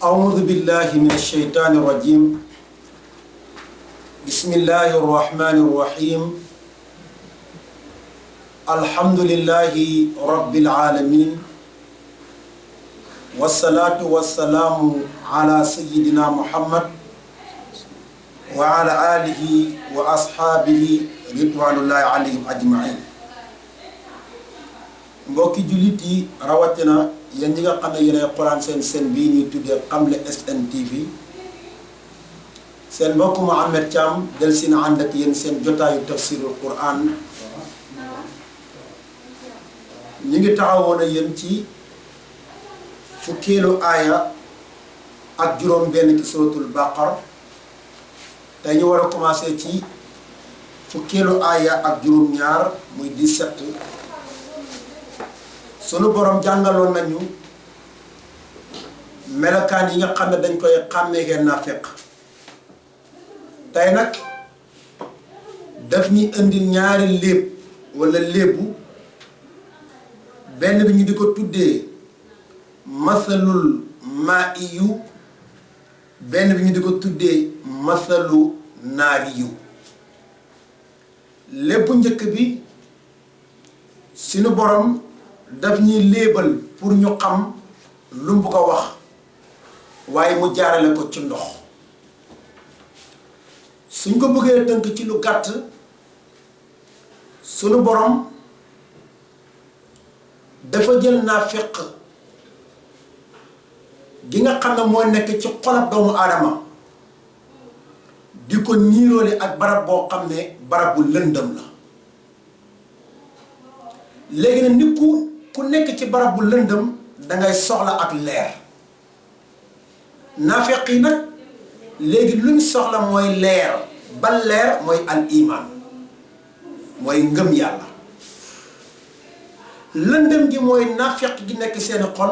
أعوذ بالله من الشيطان الرجيم بسم الله الرحمن الرحيم الحمد لله رب العالمين والصلاة والسلام على سيدنا محمد وعلى آله وأصحابه رضوان الله عليهم أجمعين mbokki jullit yi rawatina yéen ñi nga xam ne yéenay xolaan seen bii ñuy tuddee Xamle SNTV seen mbokk Mouhamed Thiam del si na ànd ak yéen seen jotaayu tafsirul Quran ñu ngi taxawoon a yéen ci fukkeelu aaya ak juróom benn ci suratul Baqara tey ñu war a commencé ci fukkeelu aaya ak juróom ñaar muy 17 sunu borom jàngaloon nañu melokaan yi nga xam ne dañ koy xàmmee naafeq tey nag daf ñuy indi ñaari léeb wala léebu benn bi ñu di ko tuddee masalul maa'iyu benn bi ñu di ko tuddee masalu naariyu léebu njëkk bi sunu borom daf ñuy léebal pour ñu xam lu mu bëgg a wax waaye mu jaarale ko ci ndox suñ ko bëggee tënk ci lu gàtt sunu borom dafa jël naafeq gi nga xam ne moo nekk ci xolab doomu aadama di ko niiroole ak barab boo xam ne barab bu lëndëm la léegi nag nit ku nekk ci barab bu lëndëm dangay soxla ak leer naafeq yi nag léegi luñ soxla mooy leer ban leer mooy al iman mooy ngëm yàlla lëndëm gi mooy naafeq gi nekk seeni xol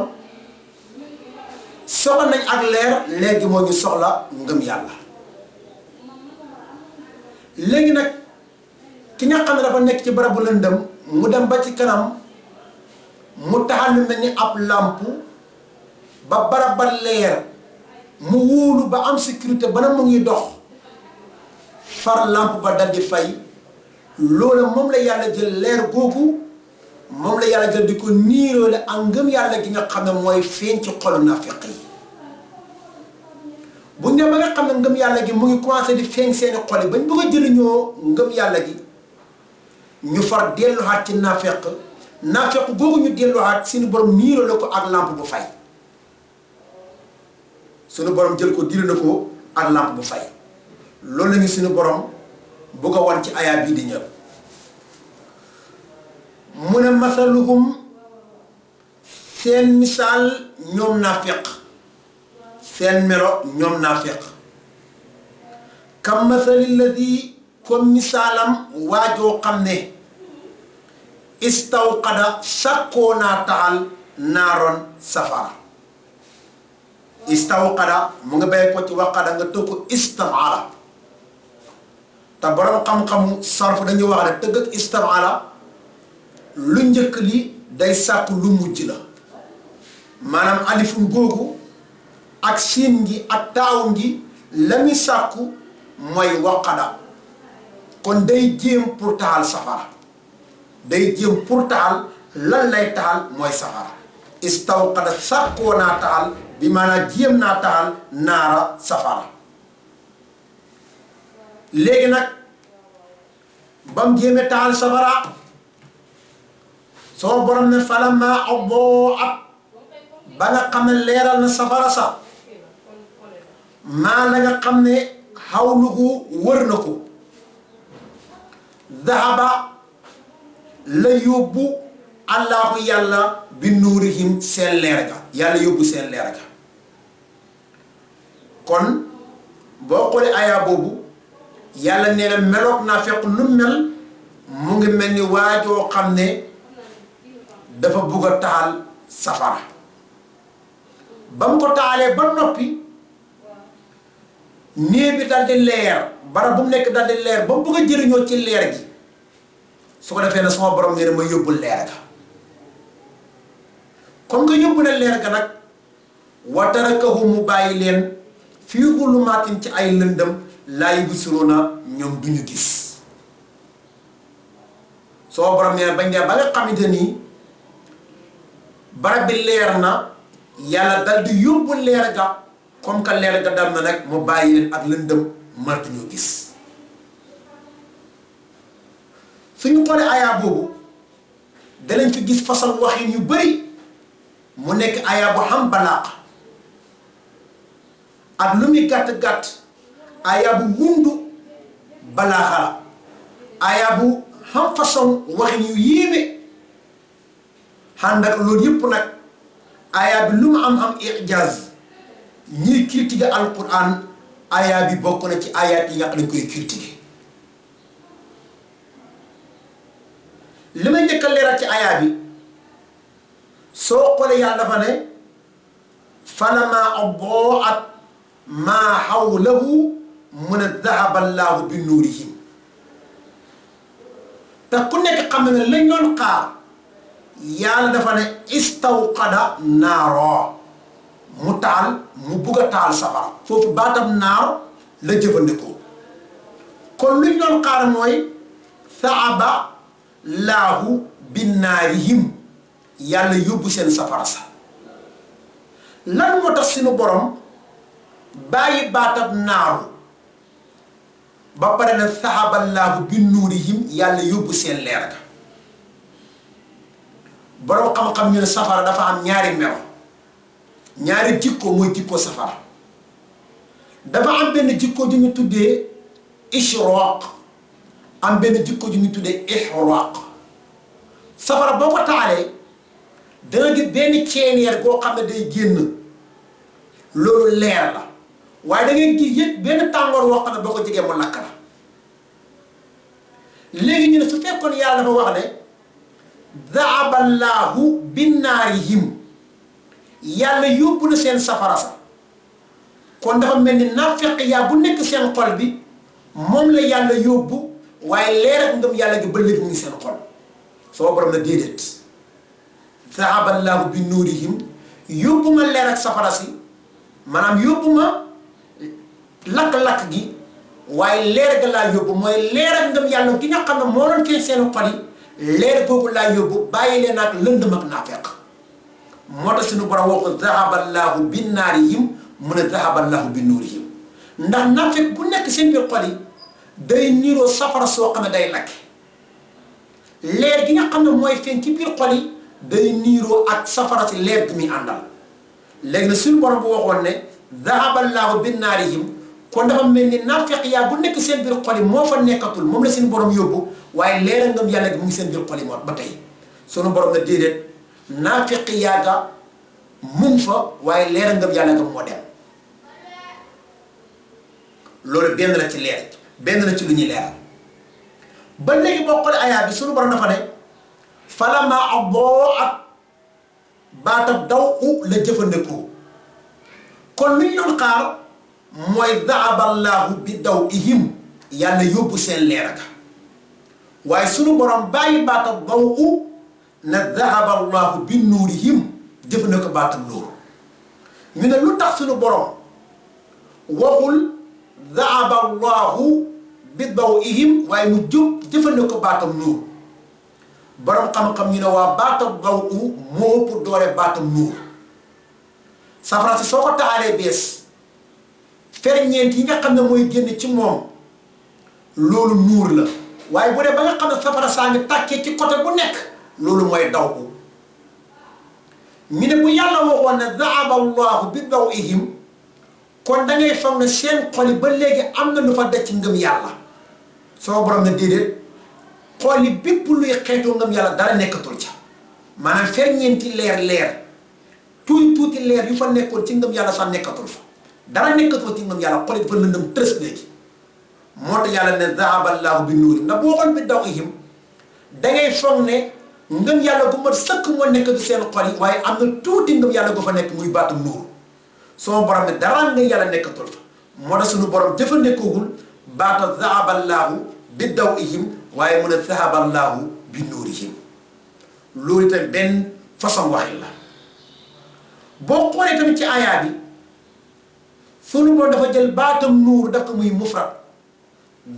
soxla nañ ak leer léegi moo ñu soxla ngëm yàlla léegi nag ki nga xam ne dafa nekk ci barab bu lëndëm mu dem ba ci kanam mu taxal lu mel ni ab làmp ba barab ba leer mu wóolu ba am sécurité ba na mu ngi dox far làmp ba dal di fay loolu moom la yàlla jël leer googu moom la yàlla jël di ko niiroole ak ngëm yàlla gi nga xam ne mooy feeñ ci xolu naafeq yi bu ñu ba nga xam ne ngëm yàlla gi mu ngi commencé di feeñ seeni xol yi bañ bëgg a jëriñoo ngëm yàlla gi ñu far delluwaat ci naafeq googu ñu delluwaat suñu borom niiroo la ko ak lampe bu fay suñu borom jël ko dire na ko ak lampe bu fay loolu la ñu suñu borom bëgg a wan ci aya bii di ñëw mu ne masaluhum seen misaal ñoom naafeq seen melo ñoom naafeq kam masali ladi comme misaalam waajoo xam ne istawqada sakkoo naa taxal naaroon safara istawqada mu nga bay ko ci waqada nga tëgg ko istamala te borom xam-xamu sarf dañuy wax ne tëgg ak istamala lu njëkk li day sàkku lu mujj la maanaam alifun googu ak siin gi ak taawun gi la muy sàkku mooy waqada kon day jéem pour taxal safara day jéem pour taxal lan lay taxal mooy safara istawqada sàkkoo naa taxal bi maanaam jéem naa taxal naara safara léegi nag ba mu jéemee taxal safara soo borom ne falammaa adaa'at ba nga xam ne leeral na safara sax maa la nga xam ne xawluhu wër na ko dahaba la yóbbu allahu yàlla bi nuurihim seen leer ga yàlla yóbbu seen leer ga kon boo xoolee aya boobu yàlla nee na meloog naa fekk nu mel mu ngi mel ni waajoo xam ne dafa bugg a taal safara ba mu ko taalee ba noppi néeg bi dal di leer barab bu mu nekk dal di leer ba mu bugg a jëriñoo ci leer gi su ko defee ne sama borom nee na ma yóbbu leer ga comme que yóbbu na leer ga nag wa tarakahum mu bàyyi leen fii zulumaatin ci ay lëndëm laa yubsiruuna ñoom duñu gis soo borom nee bañ dee ba nga xamante ni barab bi leer na yàlla dal di yóbbu leer ga comme que leer ga dal na nag mu bàyyi leen ak lëndëm mënatuñoo gis suñu xoolee aaya boobu danañ fi gis façon waxin yu bari mu nekk aaya bu xam balaaq ak lu muy gàtt-gàtt aaya bu wundu balaaxa la aaya bu xam façon waxin yu yéeme xànd ak loolu yëpp nag aaya bi lu mu am ijaaz ñiy critiquer alquran aaya bi bokk na ci aayaat yi nga xam ne koy critiquer li may njëkk a leeral ci aaya bi soo xoolee yàlla dafa ne falamaa adaa'at maa hawlahu mun a dahaba llaahu bi nuurihim te ku nekk xam ne lañ doon xaar yàlla dafa ne istawqada naaro mu taal mu bugg a taal safara foofu baatam naar la jëfandikoo kon luñ doon xaar mooy saaba laahu bi naarihim yàlla yóbbu seen safara sa lan moo tax suñu borom bàyyi baatam naaru ba pare na saaba laahu bi nuurihim yàlla yóbbu seen leer ga borom xam-xam ñu ne safara dafa am ñaari melo ñaari jikko mooy jikko safara dafa am benn jikko ju ñu tuddee ishraq am benn jikko ju ñu tuddee ihraq safara boo ko taalee danga gis benn ceeneer goo xam ne day génn loolu leer la waaye da ngay gis yëpp benn tàngoor woo xam ne boo ko jegee mu lakk la léegi ñu ne su fekkoon yàlla dafa wax ne dahaballaahu binnaarihim yàlla yóbbu na seen safara sa kon dafa mel ni naafeq yaa bu nekk seen xol bi moom la yàlla yóbbu waaye leer ak ngëm yàlla gi ba léegi mu ngi seen xol soo borom na déedéet dahaballaahu binnuurihim yóbbu ma leer ak safara si maanaam yóbbu ma lakk-lakk gi waaye leer ga laa yóbbu mooy leer ak ngëm yàlla gi nga xam ne moo doon kii seen xol yi leer boobu laa yóbbu bàyyi leen ak lëndëm ak naafeq moo tax suñu borom wax dahaballaahu binnaarihim mu ne dahaballaahu binnuurihim ndax naafeq bu nekk seen biir xol yi day niiroo safara soo xam ne day lakk leer gi nga xam ne mooy feeñ ci biir xol yi day niiroo ak safara si leer gi muy àndal léegi nag suñu borom bu waxoon ne dahaballaahu binnaarihim kon dafa mel ni naafeq yaa bu nekk seen biir xol yi moo fa nekkatul moom la suñu borom yóbbu waaye leer ngëm yàlla gi mu ngi seen biir xol yi moo ba tey sunu borom na déedéet naafeq yaa ga mu ngi fa waaye leer ngëm yàlla ga moo dem loolu benn la ci leer benn la ci lu ñuy leeral ba léegi boo xoolee ayaa bi sunu borom dafa ne falamaa adaa'at baatab daw la jëfandikoo kon lu ñu doon xaar mooy dahaballaahu bi dawihim yàlla yóbbu seen leer ga waaye sunu borom bàyyi baatab daw na dahaballaahu bi nuurihim jëfandikoo baatab nuur ñu ne lu tax sunu borom waxul dahaballaahu bi dawihim waaye mu jëfandikoo baatab nuur borom xam-xam ñu ne waa baatab daw moo ëpp doole baatab nuur safara si soo ko taxalee bees ferñeent yi nga xam ne mooy génn ci moom loolu nuur la waaye bu dee ba nga xam ne safara saa ngi tàkkee ci côté bu nekk loolu mooy daw ko ñu ne bu yàlla waxoon ne dahaballaahu bi dawihim kon da ngay foog ne seen xol yi ba léegi am na lu fa def ci ngëm yàlla soo borom ne déedéet xol yi bépp luy xeetoo ngëm yàlla dara nekkatul ca maanaam ferñeenti leer tuuti leer yu fa nekkoon ci ngëm yàlla sax nekkatul fa dara nekkatul ci ngëm yàlla xol yi dafa lëndëm tërës léegi moo tax yàlla ne dahaballaahu bi nuuri ndax boo xool bi dawihim da ngay foog ne ngëm yàlla gu mat sëkk moo nekk du seen xol yi waaye am na tuuti ngëm yàlla gu fa nekk muy baatum nuur soo borom ne dara nga yàlla nekkatul fa moo tax suñu borom jëfandikoogul baata dahaballaahu bi dawihim waaye mu ne dahaballaahu bi nuurihim loolu itam benn façon waxin la boo xoolee tamit ci aayaa bi sunu borom dafa jël baatam nuur daf ko muy mufrad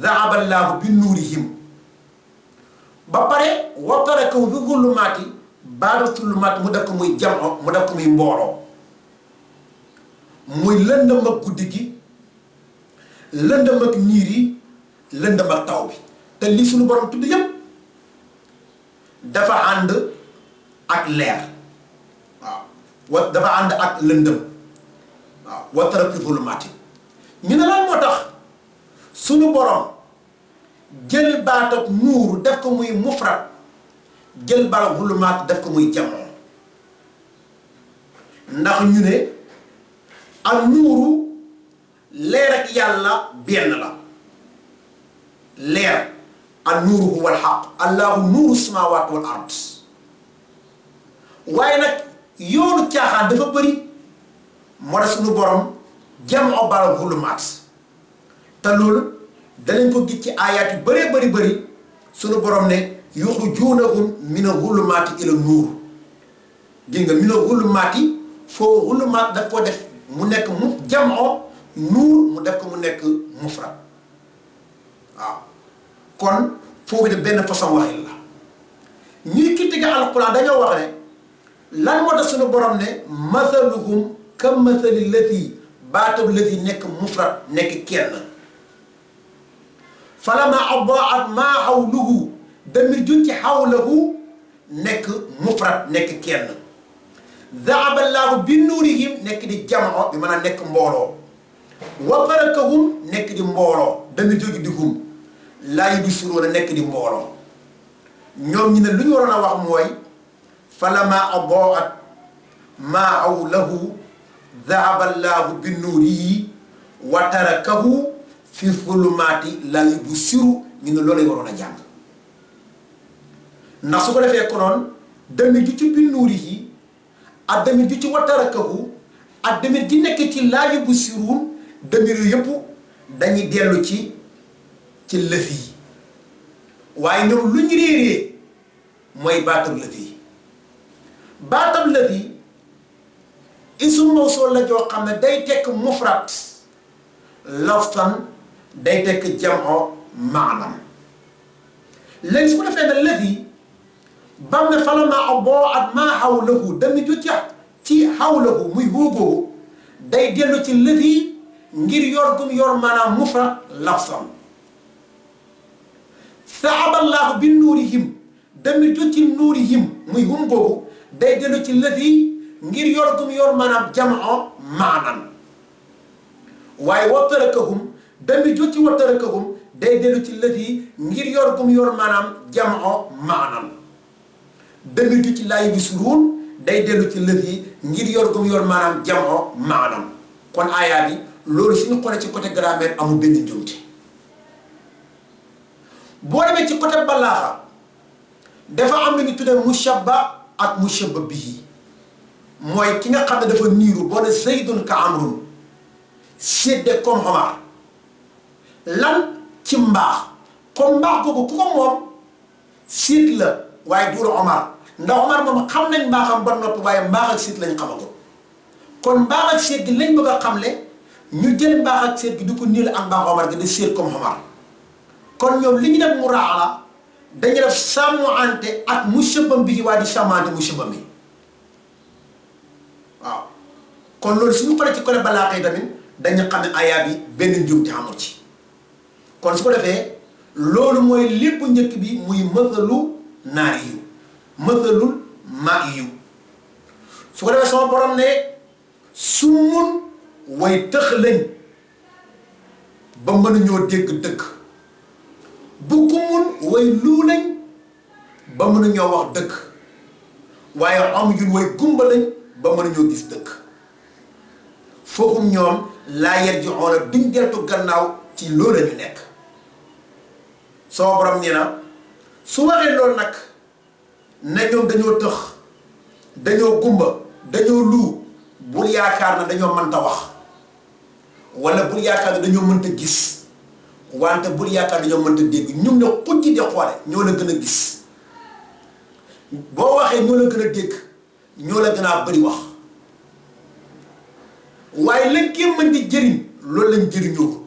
dhahaba llaahu bi nuurihim ba pare wa tarakahu fi zulumaati baatu zulumaat mu def ko muy jamo mu def ko muy mbooloo muy lëndëm ak guddi gi lëndëm ak niir yi lëndëm ak taw bi te lii suñu borom tudd yépp dafa ànd ak leer waaw dafa ànd ak lëndëm waaw wa tarakahu fi zulumaati ñu ne lan moo tax suñu borom jël baat ak nuur def ko muy mufrad jël baat ak zulumaat def ko muy jamoo ndax ñu ne ak nuuru leer ak yàlla benn la leer ak nuuru huwa alxaq allahu nuuru samaawaati wal ard waaye nag yoonu caaxaan dafa bëri moo tax suñu borom jamoo baat ak zulumaat te loolu danañ ko gis ci aayaat yu bëree bëri suñu borom ne yuxrijuunahum mina zulumaati ila nuur gis nga mina zulumaati foo zulumaat daf ko def mu nekk mu jamoo nuur mu def ko mu nekk mufrad waaw kon foofu de benn façon waxin la ñuy critiqué alquran dañoo wax ne lan moo tax suñu borom ne mathaluhum ka mathali lati baatab lati nekk mufrad nekk kenn falama adaat maa xawluhu damir ju ci xawlahu nekk mufrad nekk kenn dhahaba llaahu bi nuurihim nekk di jamoo bi mën a nekk mbooloo wa tarakahum nekk di mbooloo damir jógi di hum laa yubsiruuna nekk di mbooloo ñoom ñi ne lu ñu waroon a wax mooy falama adaat maa xawlahu dhahaba llaahu bi nuurihi wa tarakahu fi zulumaati laa yubsiru ñu ne loolu lañ waroon a jàng ndax su ko defee konoon damir ju ci bi nuurihi ak damir ju ci wa tarakahu ak damir ji nekk ci laa yubsiruun damir yu yëpp dañuy dellu ci lëf yi waaye ñoom lu ñu réeree mooy baatab lëf yi baatab lëf yi ismu mawsuul la joo xam ne day tekk mufrad laftan day tekk jamoo maanam léegi su ko defee ne lëf yi bam ne falamaa adaat maa xawlahu damir ju ci xawlahu muy góogóogu day dellu ci lëf yi ngir yor gum yor maanaam mufrad lafsan dhahaba llaahu bi nuurihim damir ju ci nuurihim muy hum googu day dellu ci lëf yi ngir yor gum yor maanaam jamoo maanan waaye wa tarakahum damir ju ci wa tarakahum day dellu ci lëf yi ngir yor gum yor maanaam jamoo maanan damir ju ci laa yubsiruun day dellu ci lëf yi ngir yor gum yor maanaam jamoo maanan kon aayaa bi loolu suñu xoolee ci côté grammaire amul benn njuumte boo demee ci côté balaaxa dafa am lu ñu tuddee mushabba ak mushabba bihi mooy ki nga xam ne dafa niiru boo ne zaydun ka amrun sédde comme Omar lan ci mbaax comme mbaax googu ku ko moom siit la waaye duuru Omar ndax Omar moom xam nañ mbaaxam ba noppi waaye mbaax ak siit lañ xamagul kon mbaax ak siit gi lañ bëgg a xamle ñu jël mbaax ak siit gi di ko niil ak mbaax Omar gi di siit comme Omar kon ñoom li ñu def mu raala dañu def sàmmu ante ak mushabbam bi waaye di sàmmante mushabbam bi waaw kon loolu suñu xoolee ci côté balaaxa yi tamit dañu xam ne aaya bi benn njuumte amul ci kon su ko defee loolu mooy lépp njëkk bi muy mathalu naari yu mathalul maa yu su ko defee sama borom ne summun way tëx lañ ba mënuñoo dégg dëgg bukkumun way luu lañ ba mënuñoo wax dëgg waaye am yun way gumba lañ ba mënuñoo gis dëgg foofu ñoom laa yarji'uuna duñ deltu gannaaw ci loolu la ñu nekk sama borom nee na su waxee loolu nag ne ñoom dañoo tëx dañoo gumba dañoo luu bul yaakaar na dañoo mënta wax wala bul yaakaar ne dañoo mënta gis wante bul yaakaar dañoo mënta dégg ñum ne xujj di xoole ñoo la gën a gis boo waxee ñoo la gën a dégg ñoo la gën a bëri wax waaye la gémmañ di jëriñ loolu lañ jëriñoo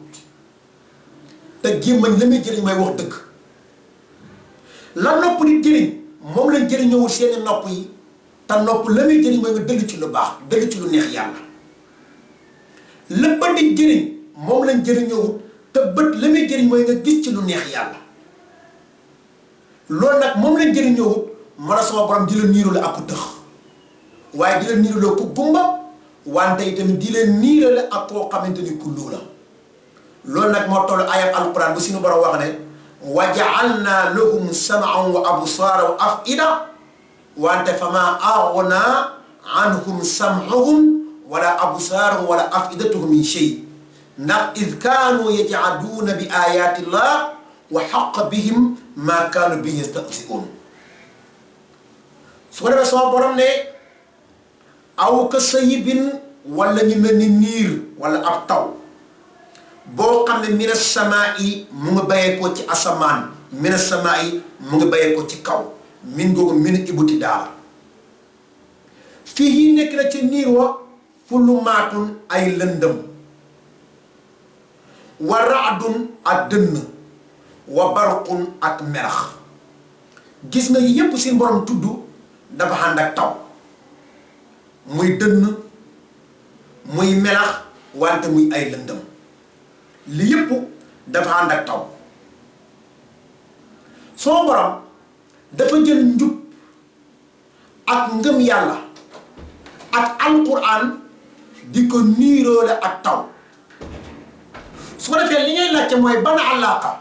te gémmañ la muy jëriñ mooy wax dëgg la nopp di jëriñ moom lañ jëriñoo seeni nopp yi te nopp la muy jëriñ mooy nga dëgg ci lu baax dëgg ci lu neex yàlla la bët di jëriñ moom lañ jëriñoo te bët la muy jëriñ mooy nga gis ci lu neex yàlla loolu nag moom lañ jëriñoo mën a sama borom di la niirale ak ku tëx waaye di la niirale ku gumba wante itamit di leen niirale ak koo xamante ni ku luu la loolu nag moo toll ayat alquran bu suñu borom wax ne wa ja'alna lahum sam'an wa absaara wa af'ida wante fa ma aghna anhum sam'uhum wala absaaruhum wala af'idatuhum min shay ndax id kaanu yaj'aduuna bi ayati llah wa haqqa bihim ma kaanu bihi yastahzi'un su ko defee sama borom ne aw ka sayibin wala ñu mel ni niir wala ab taw boo xam ne mina samaa'i mu ngi bàyyeekoo ci asamaan mina samaa'i mu ngi bàyyeekoo ci kaw min googu min ibuti daal fii yi nekk na ci niir wa fulumaatun ay lëndëm wa raadun ak dënn wa barqun ak melax gis nga yépp seen borom tudd dafa ànd ak taw muy dënn muy melax wante muy ay lëndëm li yépp dafa ànd ak taw soo borom dafa jël njub ak ngëm yàlla ak alquran di ko niiroole ak taw su ko defee li ngay laajte mooy ban àllaaqa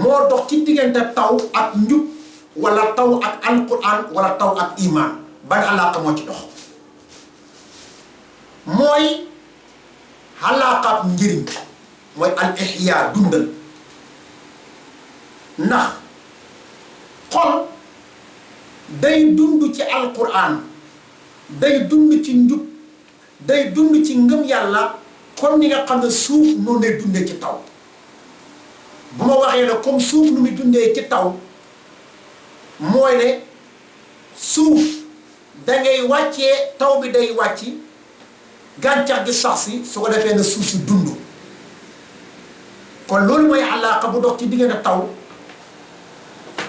moo dox ci diggante taw ak njub wala taw ak alquran wala taw ak iman ban àllaaqa moo ci dox mooy àllaaqaab njëriñ mooy al ihya dundal ndax xol day dund ci alquran day dund ci njub day dund ci ngëm yàlla comme ni nga xam ne suuf noonu lay dundee ci taw bu ma waxee ne comme suuf nu muy dundee ci taw mooy ne suuf dangay wàccee taw bi day wàcc gàncax gi sax si su ko defee ne suuf si dund kon loolu mooy àllaaqa bu dox ci diggante taw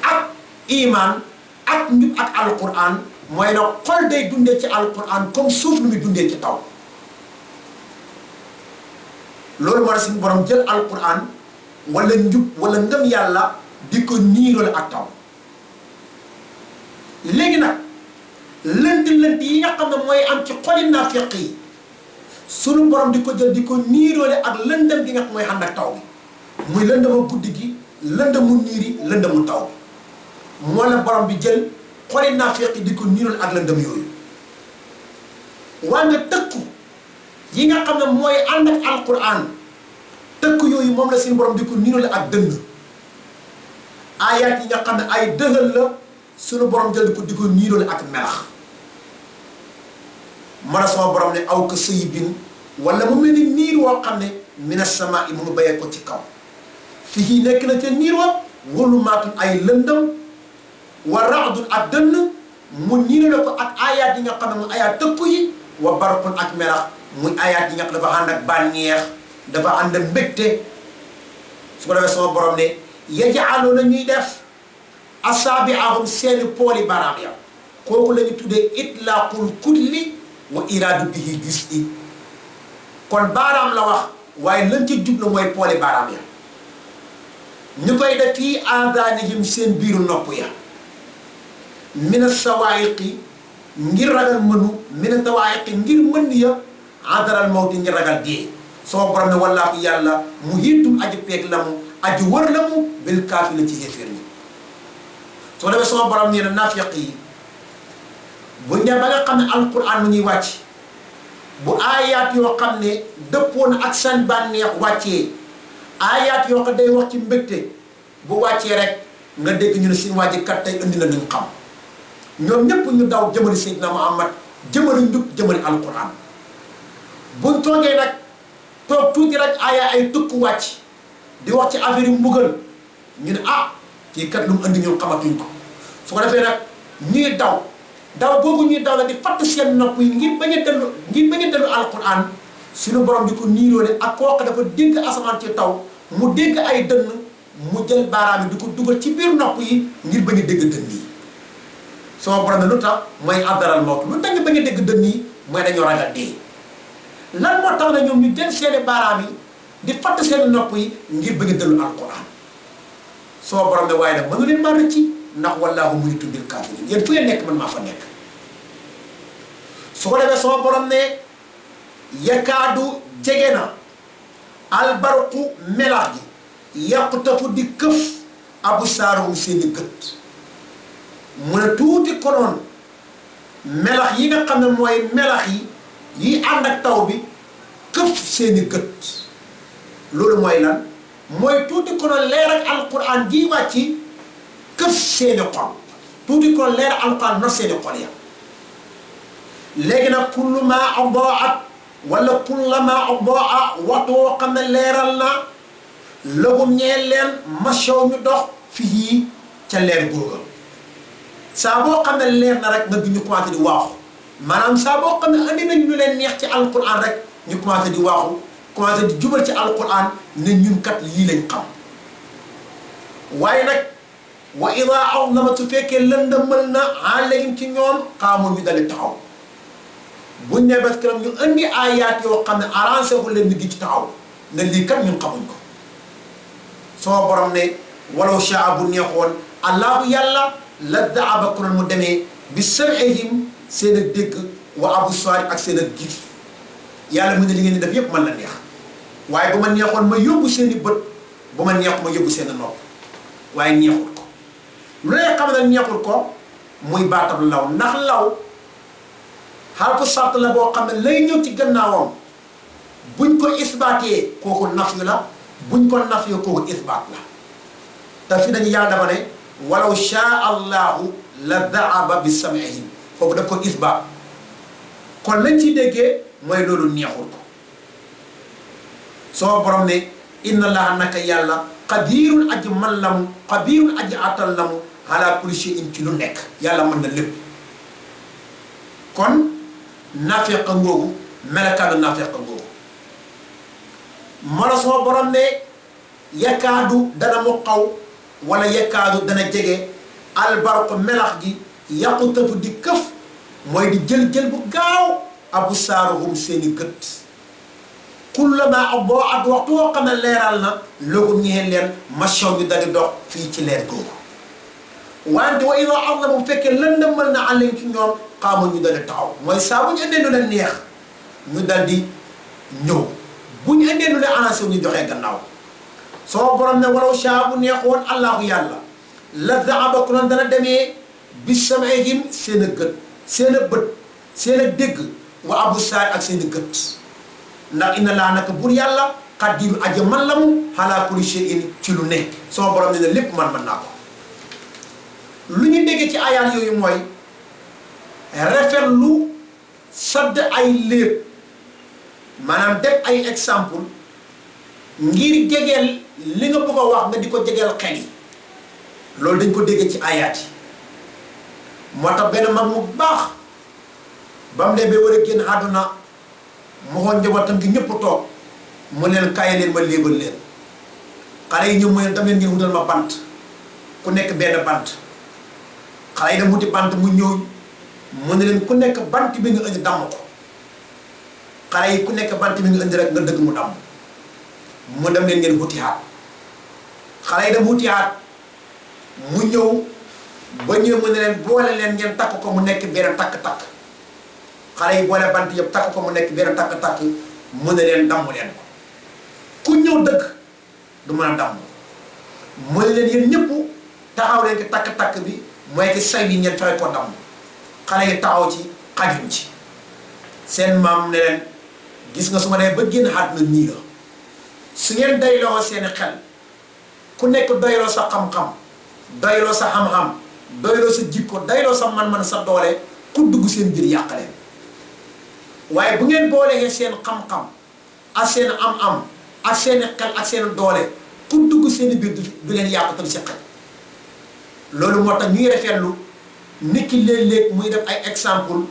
ak iman ak njub ak alquran mooy ne xol day dundee ci alquran comme suuf nu muy dundee ci taw loolu moo tax suñu borom jël alquran wala njub wala ngëm yàlla di ko niiroole ak taw léegi nag lënt yi nga xam ne mooy am ci xoli naafiq yi suñu borom di ko jël di ko niiroole ak lëndëm gi nga xam mooy ànd ak taw bi muy lëndëmu guddi gi lëndëmu niiri lëndëmu taw bi moo la borom bi jël xoli naafiq yi di ko niiroole ak lëndëm yooyu wante tëkku yi nga xam ne mooy ànd ak alquran tëkk yooyu moom la seen borom di ko niroole ak dënn ayat yi nga xam ne ay dëggal la suñu borom jël di ko niroole ak melax man a sama borom ne aw ka sayibin wala mu mel ni niir woo xam ne mina sama yi mu ngi bayee ko ci kaw fii nekk na ca niir wa wulumaatun ay lëndëm wa raadun ak dënn mu niroole ko ak ayat yi nga xam ne mu ayat tëkku yi wa barqun ak melax muy ayat yi nga xam ne dafa ànd ak bànneex dafa ànd ak mbégte su ko defee sama borom ne yaj'aluuna ñuy def asaabi'ahum seeni pooli baraam ya kooku la ñu tuddee itlaaqul kulli wa iraadu bihi gis i kon baaraam la wax waaye lañ ci jublu mooy pooli baaraam ya ñu koy def fii aadaanihim seen biiru nopp ya mina sawaayiqi ngir ragal mënu mina sawaayiqi ngir mën ya adaral mawti ngir ragal dee sama borom ne wallaahu yàlla muhiitum aji peeg la mu aji wër la mu bil kaafir ci xéeféer ñi soo demee sama borom nee na naafiq yi bu ñu ba nga xam ne alquran mu ñuy wàcc bu aayaat yoo xam ne dëppoon ak seen bànneex wàccee aayaat yoo xam day wax ci mbégte bu wàccee rek nga dégg ñu ne suñu wàjji kat tey indi na luñ xam ñoom ñëpp ñu daw jëmali Seydina Muhammad jëmali njub jëmali alquran buñ toogee nag toog tuuti rek aaya ay tukku wàcc di wax ci affaire yu mbugal ñu ne ah kii kat lu mu andi ñoom xamatuñ ko su ko defee nag ñuy daw boobu ñuy daw la di fatt seen nopp yi ngir bañ a dellu alquran suñu borom di ko niiroole ak kooku dafa dégg asamaan ci taw mu dégg ay dënn mu jël baaraam yi di ko dugal ci biir nopp yi ngir bañ a dégg dënn yi sama borom ne lu tax mooy addaral mawt lu tax nga bañ a dégg dënn yi mooy dañoo ragal dee lan moo tax na ñoom ñu jël seeni baaraam yi di fatt seeni nopp yi ngir bañ a dëllu alquran sama borom ne waaye nag mënu leen maa rëcc ndax wallaahu muhiitun bil kaafiriin yéen fu ngeen nekk man maa fa nekk su ko defee sama borom ne yakaadu jege na albarqu melax gi yaqtafu di këf absaaruhum seeni gët mu ne tuuti konoon melax yi nga xam ne mooy melax yi ànd ak taw bi këf seeni gët loolu mooy lan mooy tuuti konoon leer ak alquran gi wàcci këf seeni xol tuuti konoon leer ak alquran not seeni xol ya léegi nag kullu ma adaat wala kullama adaa waxtu woo xam ne leeral na lahum ñeel leen machaw ñu dox fii ca leer googa saa boo xam ne leer na rek nga gi ñu commencé di waaxu maanaam saa boo xam ne andi nañ ñu leen neex ci alquran rek ñu commencé di waaxu commencé di jubal ci alquran ne ñun kat lii lañ xam waaye nag wa ida awlama su fekkee lëndëmal na alayhim ci ñoom xaamoon ñu dali taxaw buñ ne bés këram ñu andi ayaat yoo xam ne arrangé wu leen nit gi ci taxaw ne lii kat ñun xamuñ ko soo borom ne walaw shaa bu neexoon allahu yàlla la daaba ku mu demee bi sam'ihim seen ak dégg wa absaar ak seen ak gis yàlla mu ne li ngeen di def yépp man la neex waaye bu ma neexoon ma yóbbu seen i bët bu ma neexu ma yóbbu seen i nopp waaye neexul ko lu lay xam ne neexul ko muy baatab law ndax law xarfu sart la boo xam ne lay ñëw ci gannaawam buñ ko isbaatee kooku nafyu la buñ ko nafyu kooku isbaat la te fi dañu yàlla dafa ne walaw shaa allahu la daaba bi sam'ihim foofu daf ko isbaat kon lañ ciy déggee mooy loolu neexul ko soo borom ne inna allaha naka yàlla qadirun aji man lamu qadirun aji atal lamu ala kulli shay'in ci lu nekk yàlla mën na lépp kon naafeq ngoogu melakaanu naafeq ngoogu mala soo borom ne yakaadu dana mu xaw wala yakaadu dana jege albarqu melax gi yaqutafu di këf mooy di jël bu gaaw absaaruhum seeni gët kullama adaat waxtu woo xam ne leeral na lahum ñeel leen machaw ñu dali dox fii ci leer googu wante wa ida azlama bu fekkee lëndëmal na àllayhim ci ñoom xaamu ñu dali taxaw mooy saa bu ñu indee lu leen neex ñu dal di ñëw bu ñu indee lu leen annoncé ñu joxee gannaaw soo borom ne walaw shaa bu neexoon allahu yàlla la daaba ku noon dana demee bi sam'ihim seen a gët seen a bët seen a dégg wa absaar ak seen a gët ndax inna laa naka bur yàlla qadiru aja man la mu ala kulli shay'in ci lu nekk soo borom ne lépp man mën naa ko lu ñu déggee ci ayaat yooyu mooy rafetlu sadd ay léeb maanaam def ay exemple ngir jegeel li nga bëgg a wax nga di ko jegeel xel yi loolu dañ ko déggee ci ayaat yi moo tax benn mag mu baax ba mu dee ba war a génn àdduna mu xool njabootam gi ñëpp toog mu leen kaay leen ma léebal leen xale yi ñëw mu leen tam leen ngeen wutal ma bant ku nekk benn bant xale yi dem wuti bant mu ñëw mu ne leen ku nekk bant bi nga indi damm ko xale yi ku nekk bant bi nga indi rek nga dëgg mu damm mu dem leen ngeen wuti haat xale yi dem wuti haat mu ñëw ba ñëw mu ne leen boole leen ngeen takk ko mu nekk benn takk-takk xale yi boole bant yëpp takk ko mu nekk benn takk-takk mu ne leen damm leen ko ku ñëw dëgg du mën a damm mu ne leen yéen ñëpp taxaw leen ci takk-takk bi mooy ki say bi ngeen fexe ko damm xale yi taxaw ci xajuñ ci seen maam ne leen gis nga su ma demee ba génn àdduna nii la su ngeen doyloo seeni xel ku nekk doyloo sa xam-xam doyloo sa xam-xam doyloo sa jikko doyloo sa man-man sa doole ku dugg seen biir yàqaleen waaye bu ngeen boolee seen xam-xam ak seen am-am ak seen xel ak seen doole ku dugg seen biir du leen yàqatal si xel loolu moo tax ñuy rafetlu nit ki léeg-léeg muy def ay exemple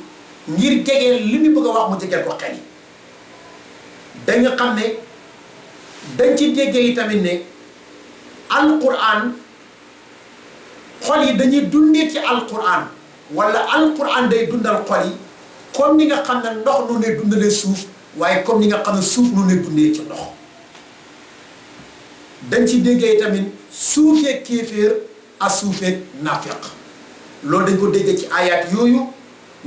ngir jegeel li mu bëgg a wax mu jegeel ko xel yi dañu xam ne dañ ci déggee tamit ne alquran xol yi dañuy dundee ci alquran wala alquran day dundal xol yi comme ni nga xam ne ndox nu ne dundalee suuf waaye comme ni nga xam ne suuf nu ne dundee ci ndox dañ ci déggee tamit suufee kéeféer ak suufee nafiq loolu dañ ko déggee ci ayat yooyu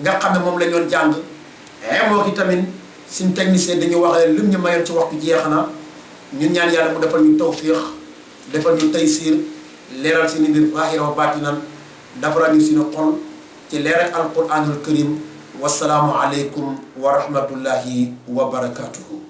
nga xam ne moom la ñoon jàng moo ki tamit suñ technicien dañu wax leen lim ñu mayoon ci waxtu jeex na ñun ñaan yàlla mu defal ñu tawfiq defal ñu taysir leeral seeni mbir zaahira wa baatinan defaral ñu suñu xol ci leeral alquranul karim wasalaamu aleykum wa rahmatullahi wa barakatuhu